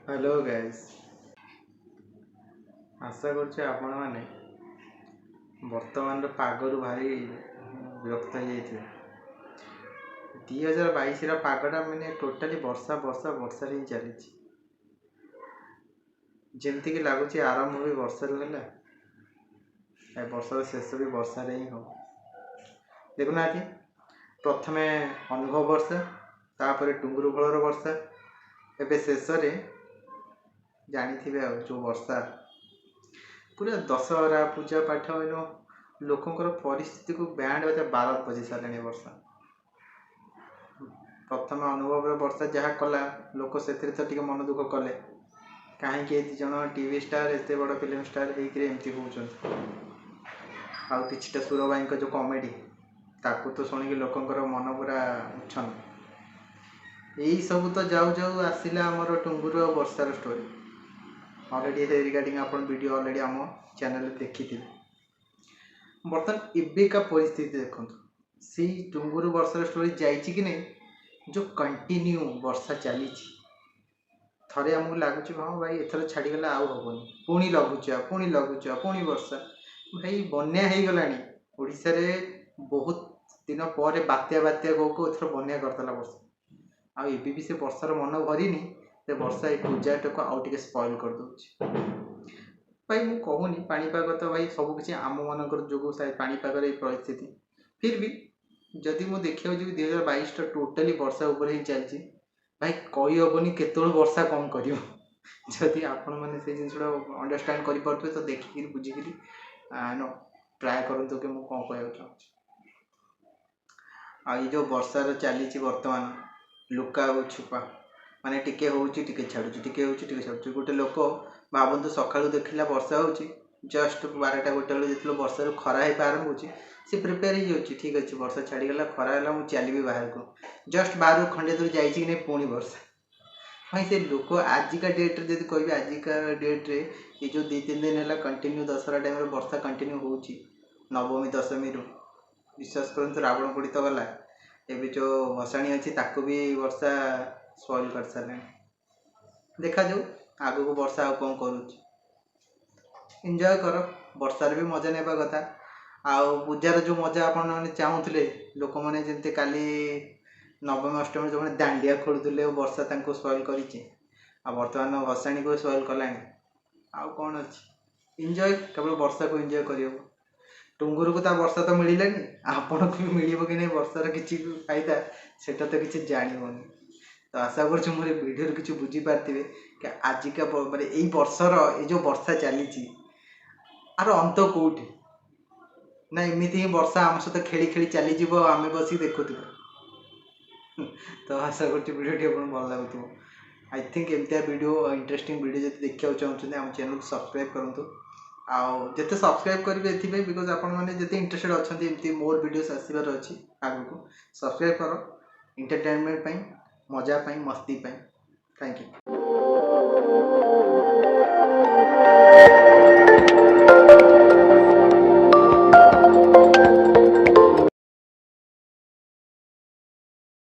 Hello guys, ଆଶା କରୁଛି ଆପଣମାନେ ବର୍ତ୍ତମାନର ପାଗରୁ ଭାରି ବିରକ୍ତ ହେଇଯାଇଥିବେ। 2022ର ପାଗଟା ମାନେ ଟୋଟାଲି ବର୍ଷା ବର୍ଷା ବର୍ଷାରେ ହିଁ ଚାଲିଛି। ଯେମିତିକି ଲାଗୁଛି ଆରମ୍ଭ ବି ବର୍ଷାରୁ ହେଲା, ଏ ବର୍ଷର ଶେଷ ବି ବର୍ଷାରେ ହିଁ ହେବ। ଦେଖୁନାହାନ୍ତି, ପ୍ରଥମେ ଅନୁଭବ ବର୍ଷା, ତାପରେ ଟୁଙ୍ଗୁରୁ ଭୋଳର ବର୍ଷା, ଏବେ ଶେଷରେ ଜାଣିଥିବେ ଆଉ ଯେଉଁ ବର୍ଷା ପୁରା ଦଶହରା ପୂଜା ପାଠ ଏନୁ ଲୋକଙ୍କର ପରିସ୍ଥିତିକୁ ବ୍ୟାଣ୍ଡ ବାଜା ବାରତ ବଜେଇ ସାରିଲାଣି ଏ ବର୍ଷା। ପ୍ରଥମେ ଅନୁଭବର ବର୍ଷା ଯାହା କଲା, ଲୋକ ସେଥିରେ ତ ଟିକେ ମନ ଦୁଃଖ କଲେ, କାହିଁକି ଏ ଦୁଇ ଜଣ ଟିଭି ଷ୍ଟାର, ଏତେ ବଡ଼ ଫିଲ୍ମ ଷ୍ଟାର ହେଇକିରି ଏମିତି ହେଉଛନ୍ତି। ଆଉ କିଛିଟା ସୁର ଭାଇଙ୍କ ଯେଉଁ କମେଡ଼ି, ତାକୁ ତ ଶୁଣିକି ଲୋକଙ୍କର ମନ ପୁରା ଉଚ୍ଛନ୍ନ। ଏଇସବୁ ତ ଯାଉ ଯାଉ ଆସିଲା ଆମର ଟୁଙ୍ଗୁରୁ ଆଉ ବର୍ଷାର ଷ୍ଟୋରି। ଅଲରେଡ଼ି ସେ ରିଗାର୍ଡ଼ିଂ ଆପଣ ଭିଡ଼ିଓ ଅଲରେଡ଼ି ଆମ ଚ୍ୟାନେଲରେ ଦେଖିଥିବେ। ବର୍ତ୍ତମାନ ଏବେକା ପରିସ୍ଥିତି ଦେଖନ୍ତୁ, ସେଇ ଟୁଙ୍ଗୁରୁ ବର୍ଷାର ଷ୍ଟୋରି ଯାଇଛି କି ନାହିଁ, ଯେଉଁ କଣ୍ଟିନ୍ୟୁ ବର୍ଷା ଚାଲିଛି। ଥରେ ଆମକୁ ଲାଗୁଛି ହଁ ଭାଇ ଏଥର ଛାଡ଼ିଗଲା ଆଉ ହେବନି, ପୁଣି ଲଘୁଚାପ, ପୁଣି ଲଘୁଚାପ, ପୁଣି ବର୍ଷା। ଭାଇ ବନ୍ୟା ହେଇଗଲାଣି ଓଡ଼ିଶାରେ ବହୁତ ଦିନ ପରେ, ବାତ୍ୟା ବାତ୍ୟା କହୁ କହୁ ଏଥର ବନ୍ୟା କରିଦେଲା ବର୍ଷା। ଆଉ ଏବେ ବି ସେ ବର୍ଷାର ମନ ଭରିନି, ସେ ବର୍ଷା ଏଇ ପୂଜାଟାକୁ ଆଉ ଟିକେ ସ୍ପଏଲ୍ କରିଦେଉଛି। ଭାଇ ମୁଁ କହୁନି ପାଣିପାଗ ତ ଭାଇ ସବୁକିଛି ଆମମାନଙ୍କର ଯୋଗୁଁ ପାଣିପାଗର ଏଇ ପରିସ୍ଥିତି। ଫିର୍ ବି ଯଦି ମୁଁ ଦେଖିବାକୁ ଯିବି 2022ଟା ଟୋଟାଲି ବର୍ଷା ଉପରେ ହିଁ ଚାଲିଛି। ଭାଇ କହିହେବନି କେତେବେଳେ ବର୍ଷା କ'ଣ କରିବ। ଯଦି ଆପଣମାନେ ସେଇ ଜିନିଷଟା ଅଣ୍ଡରଷ୍ଟାଣ୍ଡ କରିପାରୁଥିବେ ତ ଦେଖିକିରି ବୁଝିକିରି ଟ୍ରାଏ କରନ୍ତୁ କି ମୁଁ କ'ଣ କହିବାକୁ ଚାହୁଁଛି। ଆଉ ଏଇ ଯେଉଁ ବର୍ଷାର ଚାଲିଛି ବର୍ତ୍ତମାନ ଲୁକା ଆଉ ଛୁପା, ମାନେ ଟିକେ ହେଉଛି ଟିକେ ଛାଡ଼ୁଛି, ଟିକେ ହେଉଛି ଟିକେ ଛାଡ଼ୁଛି। ଗୋଟେ ଲୋକ ଭାବନ୍ତୁ ସକାଳୁ ଦେଖିଲା ବର୍ଷା ହେଉଛି, ଜଷ୍ଟ 12ଟା 1ଟା ବେଳକୁ ଯେତେବେଳେ ବର୍ଷାରୁ ଖରା ହେବା ଆରମ୍ଭ ହେଉଛି, ସେ ପ୍ରିପେୟାର ହେଇଯାଉଛି, ଠିକ୍ ଅଛି ବର୍ଷା ଛାଡ଼ିଗଲା, ଖରା ହେଲା, ମୁଁ ଚାଲିବି ବାହାରକୁ। ଜଷ୍ଟ ବାହାରକୁ ଖଣ୍ଡେ ଦୂର ଯାଇଛି କି ନାହିଁ ପୁଣି ବର୍ଷା। ଭାଇ ସେ ଲୋକ ଆଜିକା ଡେଟ୍ରେ ଯଦି କହିବି, ଆଜିକା ଡେଟ୍ରେ ଏଇ ଯେଉଁ 2-3 ଦିନ ହେଲା କଣ୍ଟିନ୍ୟୁ ଦଶହରା ଟାଇମ୍ରେ ବର୍ଷା କଣ୍ଟିନ୍ୟୁ ହେଉଛି, ନବମୀ ଦଶମୀରୁ, ବିଶ୍ୱାସ କରନ୍ତୁ ରାବଣ ପୋଡ଼ି ତ ଗଲା, ଏବେ ଯେଉଁ ଭସାଣି ଅଛି ତାକୁ ବି ବର୍ଷା ସ୍ପଏଲ୍ କରିସାରିଲାଣି। ଦେଖାଯାଉ ଆଗକୁ ବର୍ଷା ଆଉ କ'ଣ କରୁଛି। ଏନ୍ଜୟ କର, ବର୍ଷାରେ ବି ମଜା ନେବା କଥା। ଆଉ ପୂଜାର ଯେଉଁ ମଜା ଆପଣମାନେ ଚାହୁଁଥିଲେ, ଲୋକମାନେ ଯେମିତି କାଲି ନବମୀ ଅଷ୍ଟମୀ ଯେଉଁମାନେ ଦାଣ୍ଡିଆ ଖେଳୁଥିଲେ, ବର୍ଷା ତାଙ୍କୁ ସ୍ପଏଲ୍ କରିଛି, ଆଉ ବର୍ତ୍ତମାନ ଭସାଣିକୁ ସ୍ପଏଲ୍ କଲାଣି। ଆଉ କ'ଣ ଅଛି, ଏନ୍ଜୟ, କେବଳ ବର୍ଷାକୁ ଏନ୍ଜୟ କରିହେବ। ଟୁଙ୍ଗୁରୁକୁ ତା ବର୍ଷା ତ ମିଳିଲାନି, ଆପଣଙ୍କୁ ବି ମିଳିବ କି ନାହିଁ ବର୍ଷାର କିଛି ଫାଇଦା ସେଟା ତ କିଛି ଜାଣିହେଉନି। ତ ଆଶା କରୁଛି ମୋର ଏ ଭିଡ଼ିଓରୁ କିଛି ବୁଝିପାରିଥିବେ କି ଆଜିକା ମାନେ ଏଇ ବର୍ଷର ଏଇ ଯେଉଁ ବର୍ଷା ଚାଲିଛି ଆର ଅନ୍ତ କେଉଁଠି, ନା ଏମିତି ହିଁ ବର୍ଷା ଆମ ସହିତ ଖେଳି ଖେଳି ଚାଲିଯିବ, ଆମେ ବସିକି ଦେଖୁଥିବା। ତ ଆଶା କରୁଛି ଭିଡ଼ିଓଟି ଆପଣଙ୍କୁ ଭଲ ଲାଗୁଥିବ। I think ଏମିତିଆ ଭିଡ଼ିଓ, ଇଣ୍ଟରେଷ୍ଟିଂ ଭିଡ଼ିଓ ଯଦି ଦେଖିବାକୁ ଚାହୁଁଛନ୍ତି ଆମ ଚ୍ୟାନେଲକୁ ସବସ୍କ୍ରାଇବ୍ କରନ୍ତୁ। ଆଉ ଯେତେ ସବସ୍କ୍ରାଇବ୍ କରିବେ ଏଥିପାଇଁ, because ଆପଣମାନେ ଯେତେ ଇଣ୍ଟରେଷ୍ଟେଡ଼ ଅଛନ୍ତି ଏମିତି ମୋର୍ ଭିଡ଼ିଓସ୍ ଆସିବାର ଅଛି ଆଗକୁ, ସବସ୍କ୍ରାଇବ୍ କର ଏଣ୍ଟରଟେନମେଣ୍ଟ ପାଇଁ, ମଜା ପାଇଁ, ମସ୍ତି ପାଇଁ। Thank you.